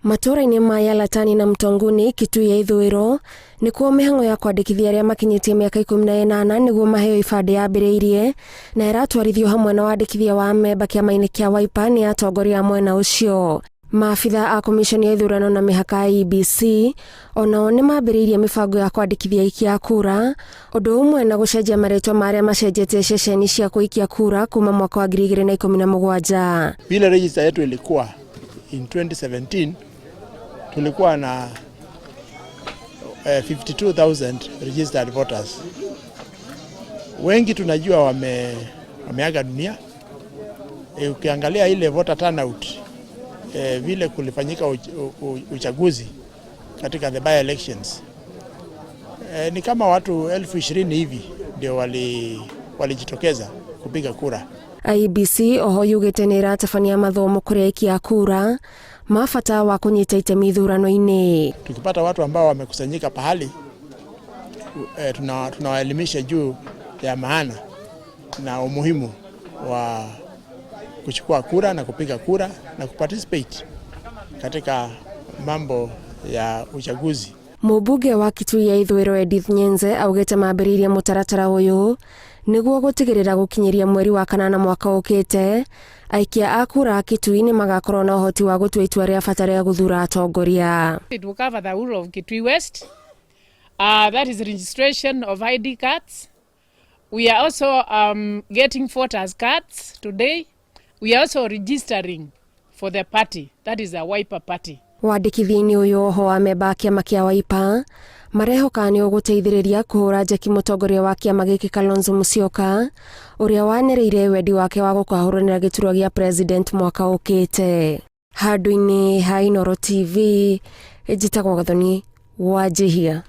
Matũũra-inĩ ma Yalatani na Mtonguni, Kitui ya ithũĩro, nĩkuo mĩhang'o ya kwandĩkithia arĩa makinyĩtie mĩaka 18 nĩguo maheo ibandĩ yambĩrĩirie na ĩratwarithio hamwe na wandĩkithia wa amemba kĩama-inĩ kĩa Wiper nĩ atongoria a mwena ũcio. Maabitha a Komishoni ya ithurano na mĩhaka IEBC onao nĩ mambĩrĩirie mĩbango ya kwandĩkithia aikia a kura, ũndũ ũmwe na gũcenjia marĩtwa ma arĩa macenjetie ceceni cia kũikia kura kuma mwaka wa 2017. Vile register yetu ilikuwa in 2017 tulikuwa na 52,000 registered voters. Wengi tunajua wameaga dunia. Ukiangalia ile voter turnout, vile kulifanyika uchaguzi katika the by elections, ni kama watu 20,000 hivi ndio walijitokeza kupiga kura. IEBC oho yugĩte nĩ ĩratabania mathomo kũrĩ aikia a kura ma bata wa kũnyita itemi ithurano-inĩ. Tukipata watu ambao wamekusanyika pahali, tunawaelimisha juu ya maana na umuhimu wa kuchukua kura na kupiga kura na kuparticipate katika mambo ya uchaguzi. Mũmbunge wa Kitui ya ithũĩro Edith Nyenze augĩte mambĩrĩirie mũtaratara ũyũ nĩguo gũtigĩrĩra gũkinyĩria mweri wa kanana mwaka ũkĩte aikia a kura a Kitui nĩ magakorwo na ũhoti wa gũtua itua rĩa bata rĩa gũthura atongoria. It will cover the whole of Kitui West. That is registration of ID cards. We are also getting voters cards today. We are also registering for the party, that is the Wiper Party. Wandĩkithia-inĩ ũyũ oho wa memba a kĩama kĩa Wiper marehoka nĩ ũgũteithĩrĩria kũhũra njeki mũtongoria wa kĩama gĩkĩ Kalonzo Musyoka ũrĩa wanĩrĩire wendi wake wa gũkahũranĩra gĩturwa gĩa president mwaka ũkĩte. Handũ-inĩ ha Inooro TV, njĩtagwo Gathoni Wanjihia.